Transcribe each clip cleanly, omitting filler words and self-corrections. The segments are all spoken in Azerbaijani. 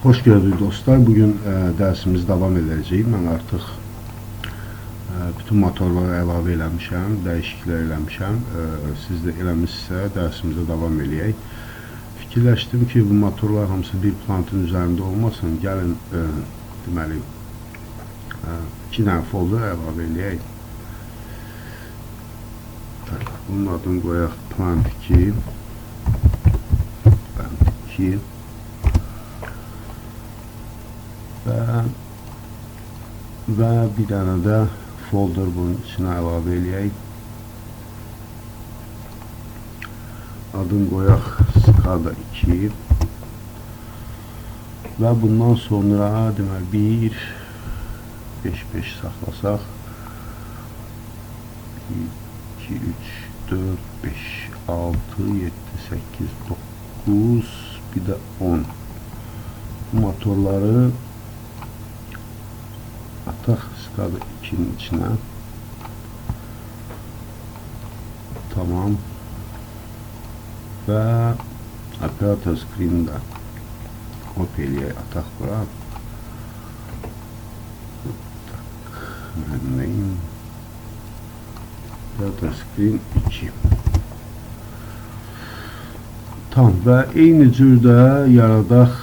Hoş gördük dostlar. Bugün dərsimizi davam edəcəyik. Mən artıq bütün motorları əlavə eləmişəm, dəyişikliklər eləmişəm. Siz də eləmişsə dərsimizə davam eləyək. Fikirləşdim ki, bu motorlar hamısı bir plantın üzərində olmasın. Gəlin, deməli, iki dənə folder əlavə eləyək. Bunun adını qoyaq plant 2. Plant 2. Və bir dənə də folder bunun içinə əlavə eləyək. Adını qoyaq SCADA 2. Və bundan sonra deməli 1 5 5 saxlasaq 1 2 3 4 5 6 7 8 9 bir də 10. Bu motorları ataq SCADA 2'nin içine. Tamam. Və operator screen-i də kopya eləyək, ataq bura. Rename. Operator screen 2. Tamam və eyni cür də yaradaq.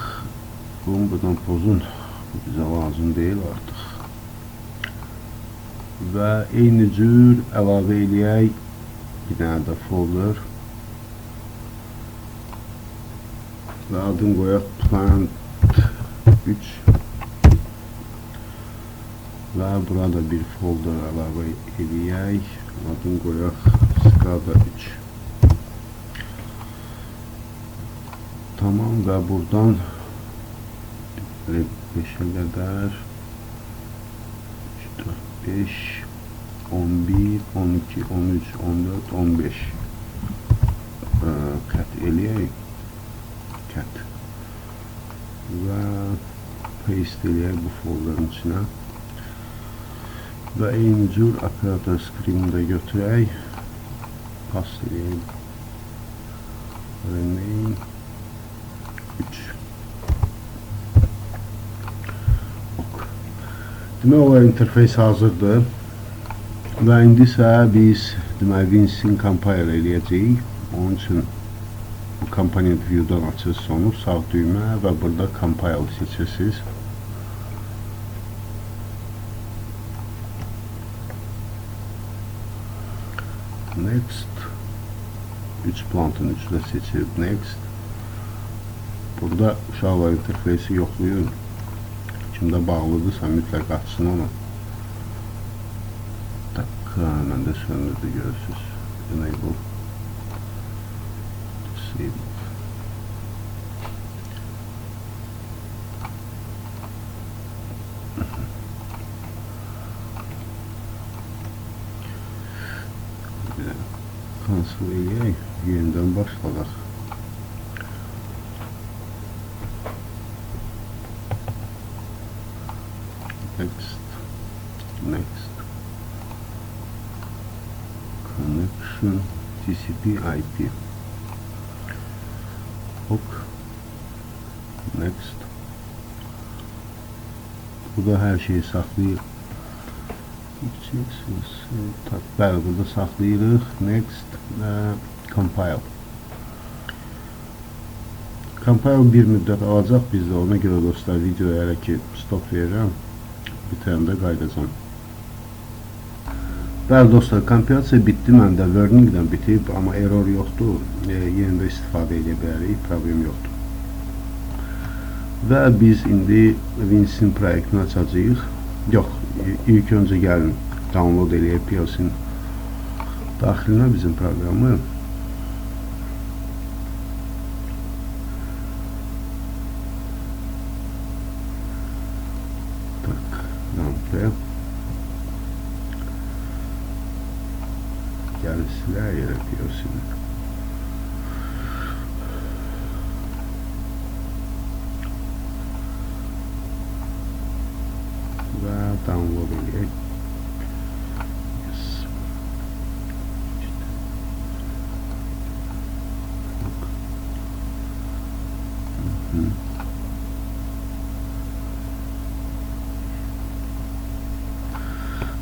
Bunu buradan pozun. Bu bizə lazım deyil artıq. Və eyni cür əlavə eləyək bir dənə də folder və adını qoyaq plant 3 və burada bir folder əlavə eləyək, adını qoyaq SCADA 3. Tamam və buradan 5'e qədər 3, 4, 5, 11, 12, 13, 14, 15 cut eləyək. Cut. Və paste eləyək bu folderin içinə. Və eyni cür operator screen-i də götürək. Paste eləyək. Rename 3. Demək olar interfeys hazırdır. Və indi isə biz deməli WinCC compile eləyəcəyik. Onun üçün bu component view-dan açırsınız onu, sağ düymə və burada compile seçirsiniz. Next. 3 plantın 3-ü də seçilib. Next. Burada uşaqlar interfeysi yoxlayın. Kimdə bağlıdırsa mütləq açsın onu. Məndə söndürdü görürsünüz. Enable. Disable. Cancel eləyək. Yenidən başladaq. Next. Next. Connection TCP/IP. Ok. Next. Bu da hər şeyi saxlayır. Bəli, burada saxlayırıq. Next və compile. Compile bir müddət alacaq bizdə. Ona görə dostlar videoya hələ ki stop verirəm. Bitəndə qayıdacam. Bəli dostlar, kompilyasiya bitdi məndə, warning-dən bitib, amma error yoxdur. Yenə də istifadə edə bilərik, problem yoxdur. Və biz indi WinCC proyektini açacağıq. Yox, ilk öncə gəlin download eləyək PLC-nin daxilinə bizim proqramı. Tak, rampe. Gəlin silək yerə PLC-ni. Və download eləyək. Yes.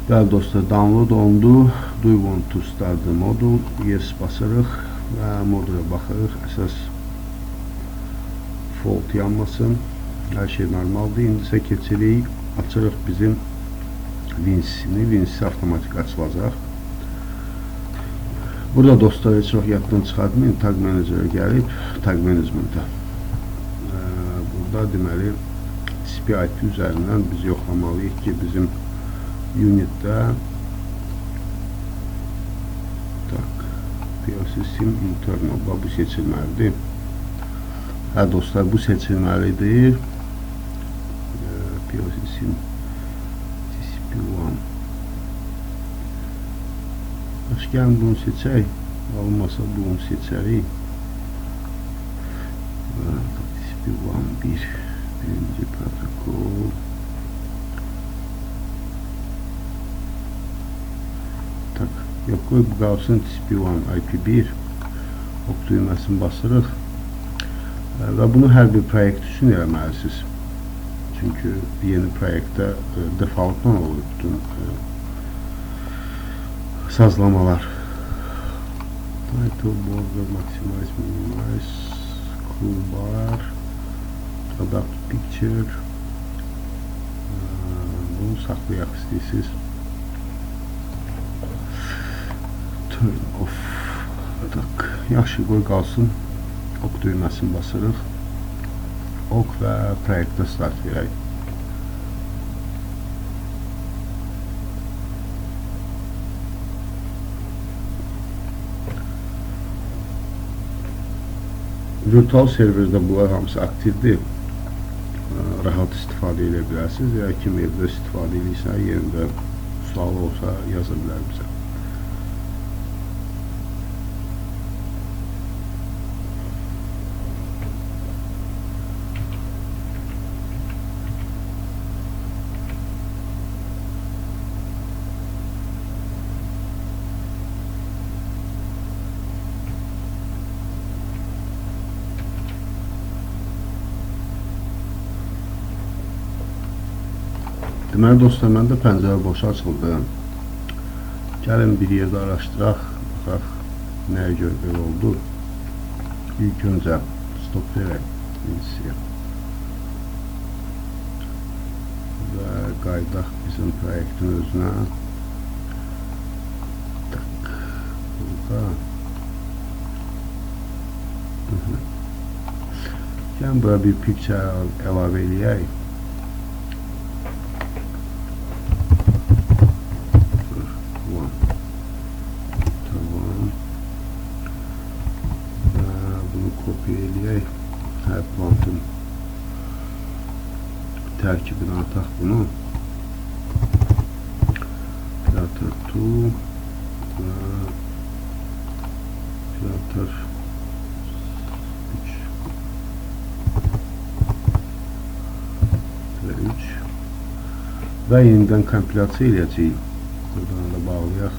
Bəli dostlar, download olundu. Do you want to start the module? Yes basırıq və modula baxırıq. Əsas fault yanmasın. Hər şey normaldır. İndi isə keçirik, açırıq bizim WinCC-ni. WinCC avtomatik açılacaq. Burada dostlar heç çox yaddan çıxartmayın. Tag Manager-ə gəlib, Tag Management-ə. Burada deməli TCP/IP üzərindən biz yoxlamalıyıq ki, bizim unitdə tak PLC sim internal, bax bu seçilməlidir. Hə dostlar, bu seçilməlidir. PLC sim TCP1. Yaxşı, gəlin bunu seçək. Alınmasa bunu seçərik. TCP1 1 birinci protokol. Tak, yox, qoy bu qalsın TCP1 IP1. Ok düyməsini basırıq. Və bunu hər bir proyekt üçün eləməlisiniz. Çünki yeni proyektdə defaultdan olur bütün sazlamalar. Title, border, maximize, minimize, toolbar, adapt picture. Bunu saxlayaq istəyirsiniz. Turn off. Tak, yaxşı, qoy qalsın. Ok düyməsini basırıq. Ok və proyektə start verək. Virtual serverdə bunlar hamısı aktivdir. Rahat istifadə edə bilərsiniz. Ya kim evdə istifadə edirsə, yerində sualı olsa yaza bilər bizə. Deməli dostlar, məndə pəncərə boş açıldı. Gəlin bir yerdə araşdıraq, baxaq nəyə görə belə oldu. İlk öncə stop verək WinCC-yə və qayıdaq bizim proyektin özünə. Tak, burada. Gəlin bura bir picture əlavə eləyək. Hər plantın tərkibinə ataq bunu. Filter 2 və filter 3 və 3 və yenidən kompilyasiya eləyəcəyik. Buradan da bağlayaq.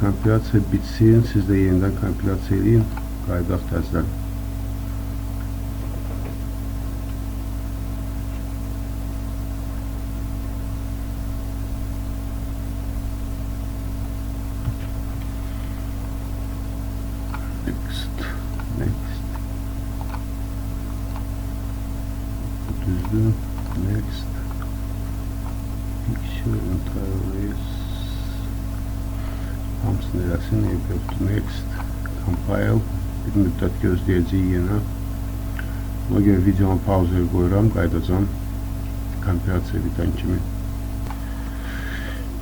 Kompilyasiya bitsin, siz də yenidən kompilyasiya eləyin. Qayıdaq təzədən. Next, next. Düzdür. Next. Picture entire. Hamısını eləsin. Eyb yoxdur. Next. Compile. Bir müddət gözləyəcəyik yenə. Buna görə videonu pauzaya qoyuram, qayıdacam kompilyasiya bitən kimi.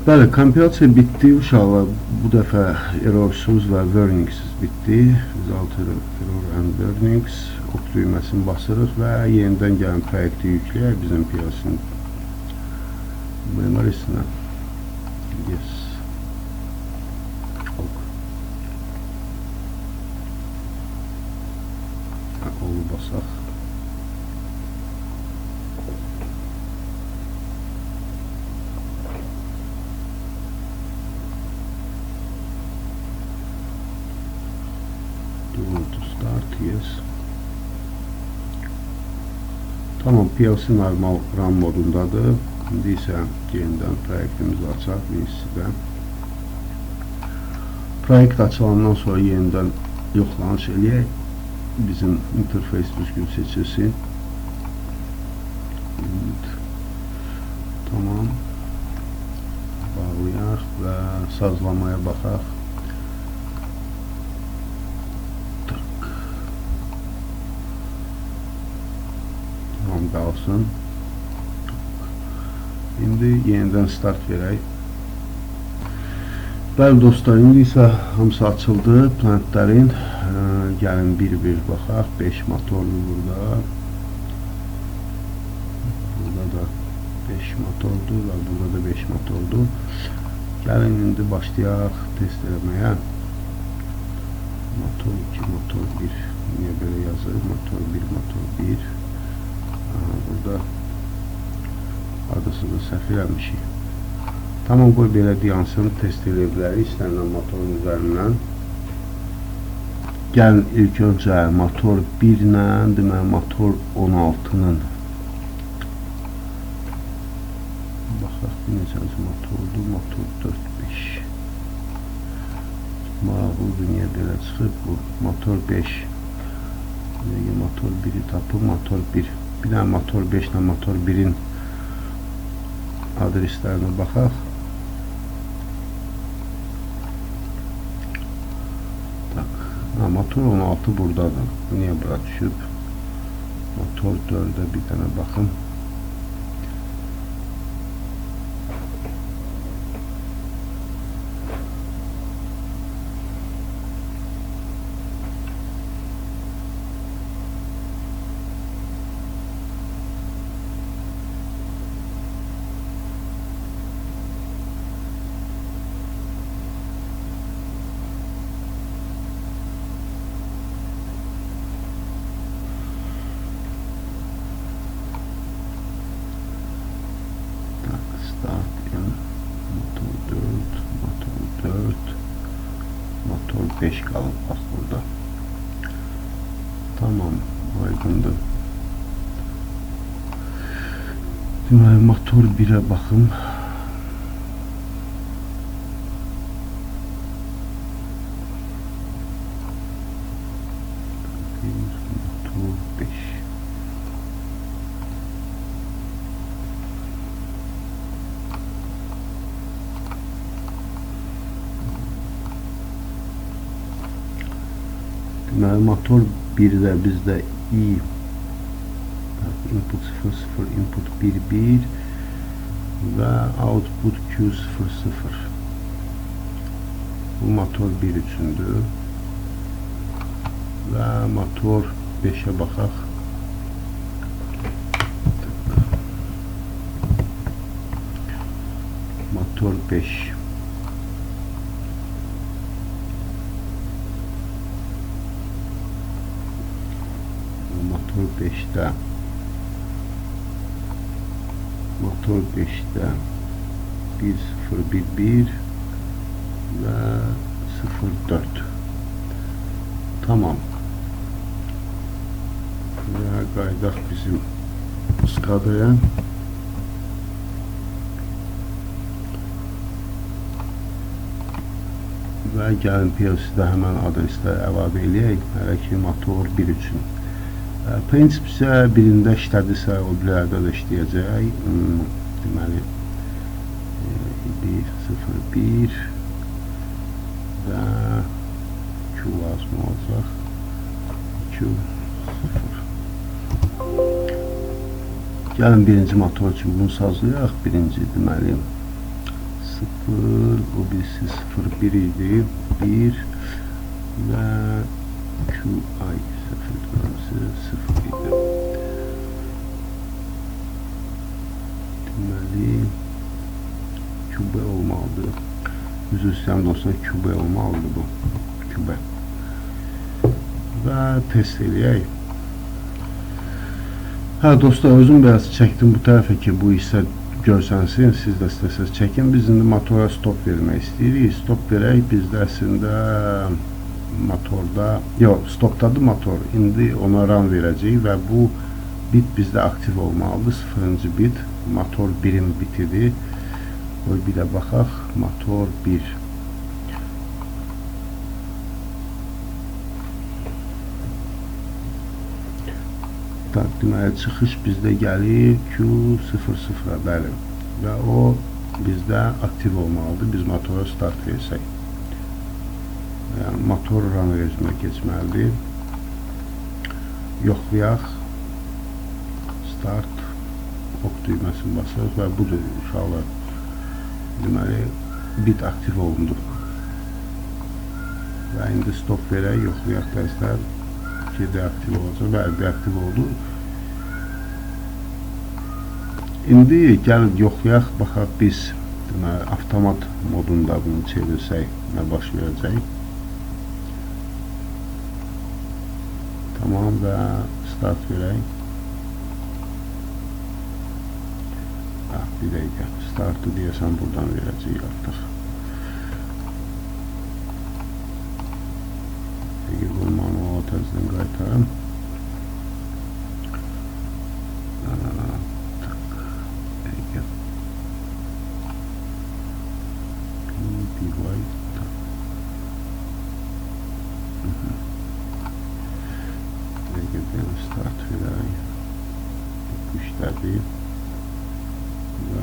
Bəli, kompilyasiya bitdi uşaqlar. Bu dəfə errorsuz və warningsiz bitdi. Result error and warnings. Ok düyməsini basırıq və yenidən gəlin proyekti yükləyək bizim PLC-nin memorisinə. Yes. Ok. Onu basaq. Do you want to start? Yes. Tamam, PLC normal run modundadır. İndi isə yenidən proyektimizi açaq WinCC-də. Proyekt açılandan sonra yenidən yoxlanış eləyək. Bizim interfeys düzgün seçilsin. Tamam. Bağlayaq və sazlamaya baxaq. Tak. Tamam, qalsın. İndi yenidən start verək. Bəli dostlar, indi isə hamısı açıldı plantlərin. Gəlin bir-bir baxaq. 5 motordur burada. Burada da 5 motordur və burada da 5 motordur. Gəlin indi başlayaq test eləməyə. Motor 2, motor 1. Niyə belə yazır? Motor 1, motor 1. Aha, burada adresi da səhv eləmişik. Tamam, qoy belə dayansın, test eləyə bilərik istənilən motorun üzərindən. Gəlin ilk öncə motor 1 ilə, deməli motor 16-nın. Baxaq, bu neçənci motordur? Motor 4, 5. Maraqlıdır, niyə belə çıxıb bu? Motor 5. Motor 1-i tapıb, motor 1. Bir dənə motor 5 ilə motor 1-in adreslərinə baxaq. Tak. Ha, motor 16 buradadır. Bu niyə bura düşüb? Motor 4-ə bir dənə baxın. Start in motor 4, motor 4, motor 5 qalıb bax burada. Tamam, aydındır. Deməli, motor 1-ə baxım. Motor 5. Deməli, motor 1-də bizdə I input 0, 0, input 1, 1 və output Q 0, 0. Bu motor 1 üçündür. Və motor 5-ə baxaq. Motor 5. Motor 5-də motor 5-də 1, 0, 1, 1 və 0, 4. Tamam. Və qayıdaq bizim SCADA-ya. Və gəlin PLC-də həmən adresləri əlavə eləyək. Hələ ki, motor 1 üçün. Prinsip isə birində işlədirsə, o birilərdə də işləyəcək. Deməli, 1, 0, 1 və Q lazım olacaq. Q, 0. Gəlin birinci motor üçün bunu sazlayaq. Birinci, deməli, 0, o birisi 0, 1 idi. 1 və Q, ay, 0 idi. Deməli, QB olmalıdır. Üzr istəyirəm dostlar, QB olmalıdır bu. QB. Və test eləyək. Hə, dostlar, özüm biraz çəkdim bu tərəfə ki, bu hissə görsənsin, siz də istəsəz çəkin. Biz indi motora stop vermək istəyirik. Stop verək, bizdə əslində motorda, yox, stopdadır motor. İndi ona run verəcəyik və bu bit bizdə aktiv olmalıdır. 0-cı bit Motor 1-in bitidir. Qoy bir də baxaq. Motor 1. Tak, deməli, çıxış bizdə gəlir Q00-a, bəli. Və o bizdə aktiv olmalıdır. Biz motora start versək. Yəni, motor run rejiminə keçməlidir. Yoxlayaq. Start. Ok düyməsini basırıq və budur uşaqlar. Deməli, bit aktiv olundu. Və indi stop verək, yoxlayaq təzədən ki, deaktiv olacaq. Bəli, deaktiv oldu. İndi gəlin yoxlayaq, baxaq biz deməli, avtomat modunda bunu çevirsək nə baş verəcək. Tamam və start verək. Bir dəqiqə. Startı deyəsən buradan verəcəyik artıq. Dəqiqə, bunu manuala təzədən qaytarım. Tak, dəqiqə. PY, tak. Dəqiqə, belə start verək. Bu işlədi. Və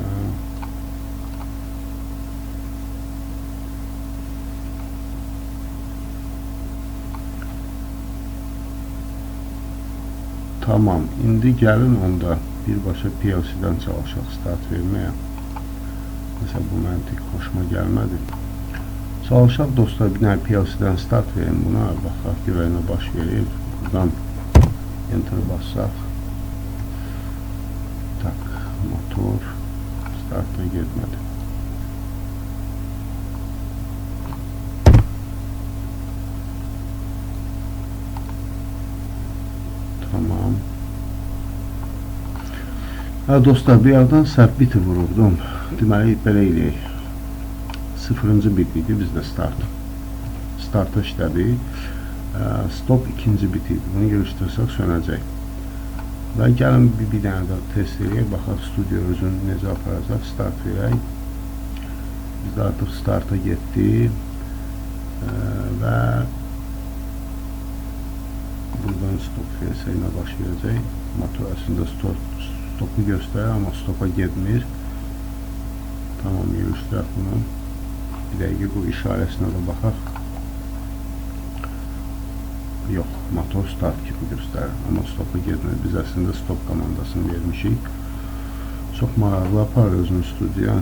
tamam, indi gəlin onda birbaşa PLC-dən çalışaq start verməyə. Məsələn, bu məntiq xoşuma gəlmədi. Çalışaq dostlar, bir dənə PLC-dən start verin buna, baxaq görək nə baş verir. Buradan enter bassaq. Tak, motor starta getmədi. Tamam. Hə, dostlar, bir yerdən səhv biti vururdum. Deməli, belə eləyək. 0-cı bit idi bizdə start. Starta işlədi. Stop 2-ci bit idi. Bunu yığışdırsaq sönəcək. Və gəlin bir dənə də test eləyək. Baxaq, studiyo özünü necə aparacaq. Start verək. Bizdə artıq starta getdi. Və buradan stop versək nə baş verəcək? Motor əslində stopu göstərir, amma stopa getmir. Tamam, yığışdıraq bunu. Bir dəqiqə bu işarəsinə də baxaq. Yox, motor start kimi göstərir, amma stopa getmir. Biz əslində stop komandasını vermişik. Çox maraqlı aparır özünü studiya.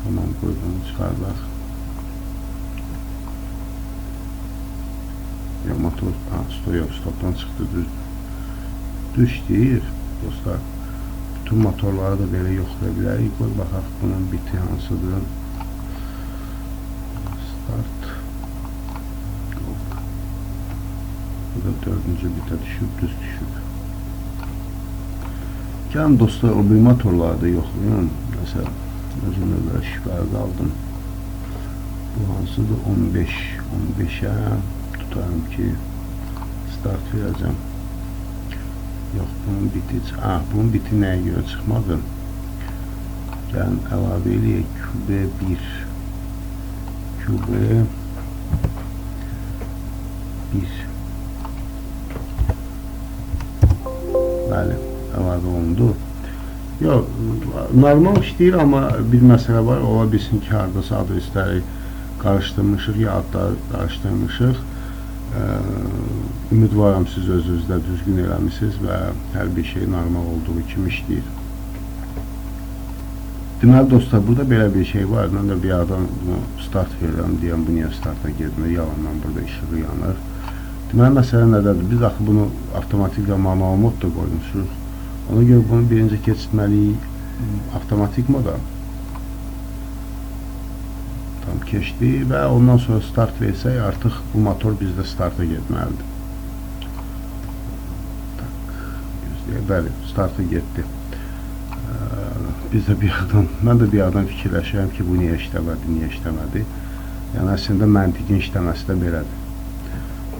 Tamam, qoy bunu çıxardaq. Yox, motor, yox, stopdan çıxdı, düz. Düz deyir, dostlar. Bütün motorları da belə yoxlaya bilərik. Qoy baxaq, bunun biti hansıdır. Start. Bu da 4-cü bitə düşüb, düz düşüb. Gəlin dostlar, o bir motorları da yoxlayın. Məsələn, özümdə belə şübhəli qaldım. Bu hansıdır? 15. 15-ə tutarım ki, start verəcəm. Yox, bunun biti, bunun biti nəyə görə çıxmadı? Gəlin, əlavə eləyək QB1. QB1. Bəli, əlavə olundu. Yox, normal işləyir, amma bir məsələ var, ola bilsin ki, haradasa adresləri qarışdırmışıq, ya adları qarışdırmışıq. Ümidvaram siz özünüzdə düzgün eləmisiniz və hər bir şey normal olduğu kimi işləyir. Deməli, dostlar, burada belə bir şey var. Mən də bir adam bunu start verirəm, deyəm, bu niyə starta getmir, yalandan burada işığı yanır. Deməli, məsələ nədədir? Biz axı bunu avtomatik və manual modda qoymuşuq. Ona görə bunu birinci keçirtməliyik avtomatik moda. Tam keçdi və ondan sonra start versək, artıq bu motor bizdə starta getməlidir. Tak, gözləyək. Bəli, starta getdi. Biz də bir yerdən, mən də bir yerdən fikirləşirəm ki, bu niyə işləmədi, niyə işləmədi. Yəni, əslində məntiqin işləməsi də belədir.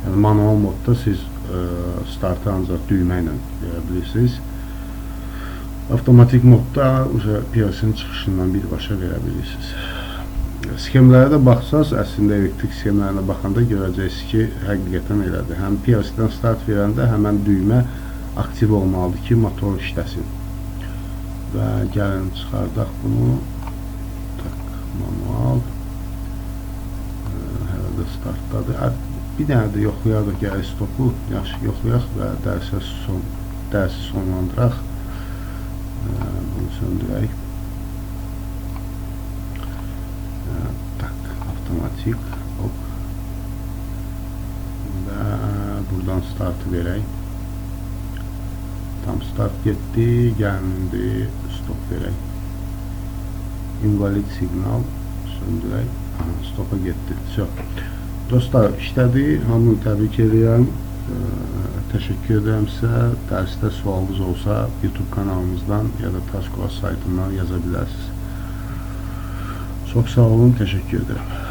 Yəni, manual modda siz startı ancaq düymə ilə verə bilirsiniz. Avtomatik modda PLC-nin çıxışından birbaşa verə bilirsiniz. Sxemlərə də baxsaz, əslində elektrik sxemlərinə baxanda görəcəksiniz ki, həqiqətən elədir. Həm PLC-dən start verəndə həmən düymə aktiv olmalıdır ki, motor işləsin. Və gəlin çıxardaq bunu. Tak, manual. Hələ də startdadır. Bir dənə də yoxlayardıq gəlir stopu. Yaxşı, yoxlayaq və dərsi sonlandıraq. Bunu söndürək. Tak, avtomatik. Hop. Və buradan startı verək. Tam start getdi. Gəlin indi stop verək. İnvalid siqnal söndürək. Aha, stopa getdi. So. Dostlar, işlədi. Hamını təbrik edirəm. Təşəkkür edirəm sizə. Dərsdə sualınız olsa YouTube kanalımızdan ya da Taskova saytından yaza bilərsiniz. Çox sağ olun, təşəkkür edirəm.